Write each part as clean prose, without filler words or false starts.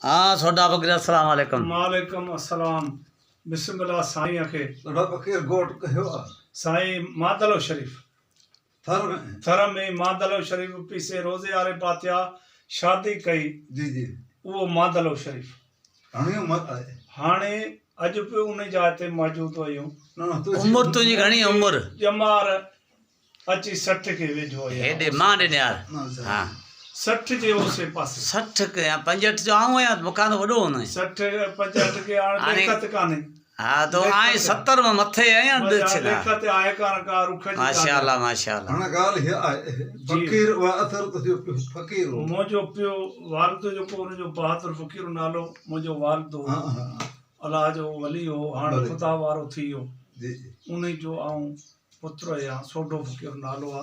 ها سوڍا فقير السلام عليڪم. وعليڪم السلام بسم الله سائين کي. سوڍا فقير گهوٽ ڪهيو آ. سائين مادلو شريف ٿر ۾. ٿر ۾ مادلو شريف پيسي روزي آري پاتيا شادي ڪئي جي جي. اهو مادلو شريف. گهڻي عمر آهي. هاڻي اڄ به انهي جاء تي موجود آهيون. نه نه تنهنجي. عمر تنهنجي گهڻي عمر. ڄمار اچي 60 کي ويجهو آهيان. هيڏي مان ڏي نهار. ها. 60 جي اوسي پاسي. 60 يا 65 جو آئون آهيان مون کان ته وڏو هوندين. 60 65 کي هاڻي ليکت ڪانهي. ها تو آئين 70 مان مٿي آهين ليکت آهي ڪانه ڪا رک جي. ماشاءالله ماشاءالله. هاڻي ڳالهه هيء آهي فقير اها اثر تنهنجو پيو فقير هو. منهنجو پيو والد جيڪو ان جو بهادر فقير نالو منهنجو والد هو. الله جو ولي هو هاڻ خدا وارو ٿي ويو. انهي جو آئون پتر يا سوڍو فقير نالو آ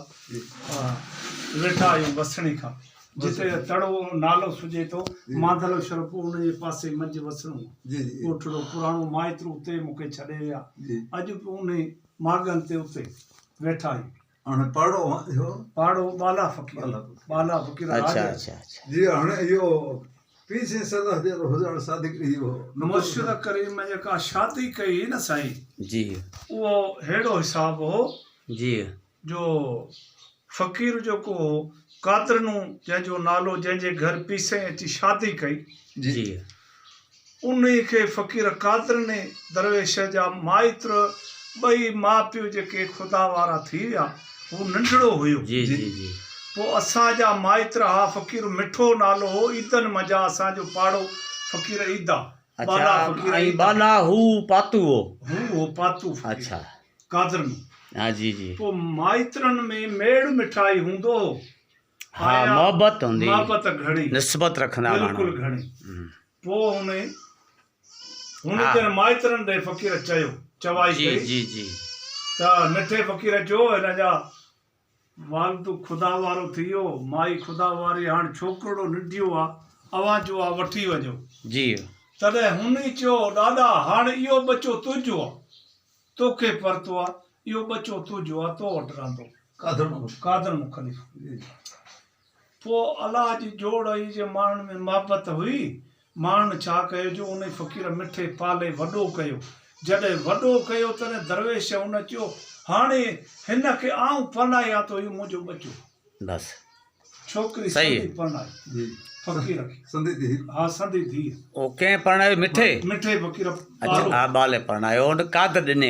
ويٺا آهيون وسڻي کان جتي تڙو نالو سجي ٿو مانڌلو شرف ان جي پاسي منجهه وسڻو ڳوٺڙو پراڻو مائتر اتي مون کي ڇڏي ويا اڄ به انهي ماڳن تي اتي ويٺا آهيون. هاڻي پاڙو اهو پاڙو ٻالا فقير ٻالا فقير اڇا اڇا اڇا جي هاڻي اهو پير سائين صدا جي هجڻ صادق اهو مرشد ڪريم جيڪا شادي ڪئي هئي نه سائين جي اهو ههڙو حساب هو جي جو فقير جيڪو هو قادرنو جنهن جو نالو جنهن جي گهر پير سائين اچي شادي ڪئي جي انهي کي فقير قادرني درويش جا مائتر ٻئي ماء پيء جيڪي خدا وارا ٿي ويا، هو ننڍڙو هيو. جي جي جي. پوء اسان جا مائتر ها فقير مٺو نالو هو عيدن منجهان اسان جو پاڙو فقير عيدا، ٻالا اڇا فقير ۽ عيدا. ٻالا هو پاتو هو. هو هو پاتو فقير اڇا. قادرنو. ها جي جي. پوء مائترن ۾ ميڙ مٺائي هوندو هو. ها محبت هوندي محبت گهڻي نسبت رکندا ماڻهو بلڪل گهڻي پوء هن هن جن مائترن ڏي فقير چيو چوائي جي ڪئي جي جي ته مٺي فقير چيو هن جا والد خدا وارو ٿي ويو مائي خدا واري هاڻ ڇوڪرڙو ننڍيو آ اوهان جو آ وٺي وڃو جي تڏهن هن ئي چيو ڏاڏا هاڻ اهو ٻچو تنهنجو آ توکي پرتو آ، اهو ٻچو تنهنجو آ، تو وٽ رهندو. قادرڻو خليفو. پوء الله جي جوڙ هئي جي ماڻهن ۾ محبت هئي، ماڻهن ڇا ڪيو جو انهي فقير مٺي پالي وڏو ڪيو. جڏهن وڏو ڪيو تڏهن درويش هن چيو، هاڻي هن کي آئون پرڻايان ٿو، اهو منهنجو ٻچو. بس. ڇوڪري سندي پرڻائي فقير کي. سندي ڌيء. ها سندي ڌيء. او ڪنهن پرڻايو مٺي؟ مٺي فقير اڇا ها ٻالي پرڻايو ان قادر ڏني.